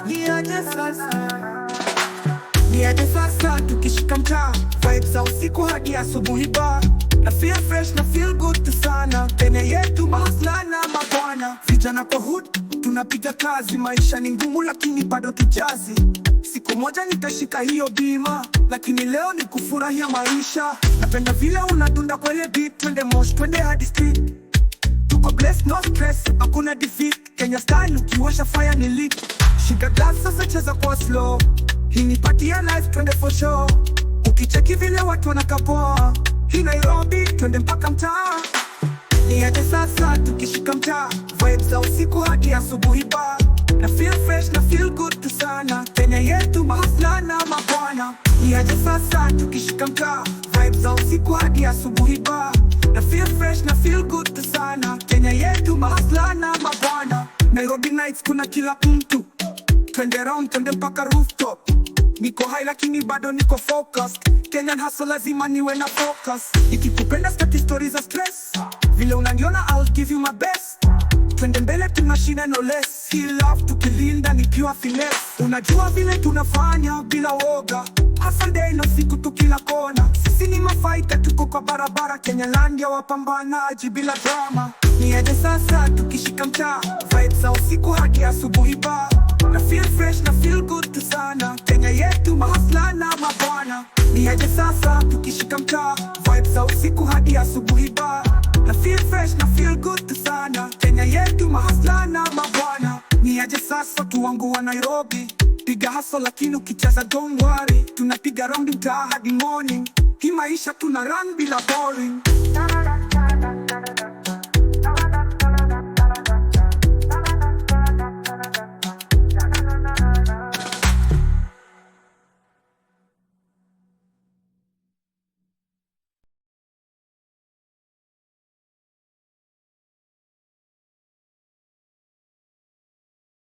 Niaje sasa, niaje sasa, tukishika mtaa, vibes za usiku hadi asubuhi ba na feel fresh na feel good sana. Kenya yetu, mahustler na mabwana, vijana kwa hood tunapiga kazi. Maisha ni ngumu lakini bado tujazi. Siku moja nitashika hiyo bima, lakini leo ni kufurahia maisha. Napenda vile unadunda kwenye beat, twende mosh, twende hadi street. Tuko blessed, no stress, hakuna defeat. Kenya style, ukiwasha fire ni lit. Shika glass sasa, cheza kwa slow. Hii ni party ya life, twende for show. Ukicheki vile watu wanakapoa, hii Nairobi, twende mpaka mtaa. Niaje sasa, tukishika mtaa, vibes za usiku hadi asubuhi ba na feel fresh na feel good tu sana. Kenya yetu, mahustler na mabwana. Niaje sasa, tukishika mtaa, vibes za usiku hadi asubuhi ba na feel fresh na feel good tu sana. Kenya yetu, mahustler na mabwana. Nairobi nights kuna kila mtu, twende round, twende mpaka rooftop. Niko high lakini bado niko focused. Kenyan hustle, lazima niwe na focus. Nikikupenda staki stories za stress. Vile unaniona, I'll give you my best. Twende mbele, tunashinda, no less. Hii love tukilinda ni pure finesse. Unajua vile tunafanya bila woga. Hustle day na siku tukila kona. Sisi ni mafighter, tuko kwa barabara. Kenya land ya wapambanaji bila drama. Niaje sasa, tukishika mtaa, vibes za usiku hadi asubuhi ba na feel fresh na feel good tu sana. Kenya yetu, mahustler na mabwana. Niaje sasa, tukishika mtaa, vibes za usiku hadi asubuhi ba na feel fresh na feel good tu sana. Kenya yetu, mahustler na mabwana. Niaje sasa, watu wangu wa Nairobi, piga hustle lakini ukicheza don't worry. Tunapiga round mtaa hadi morning. Hii maisha tuna run bila boring.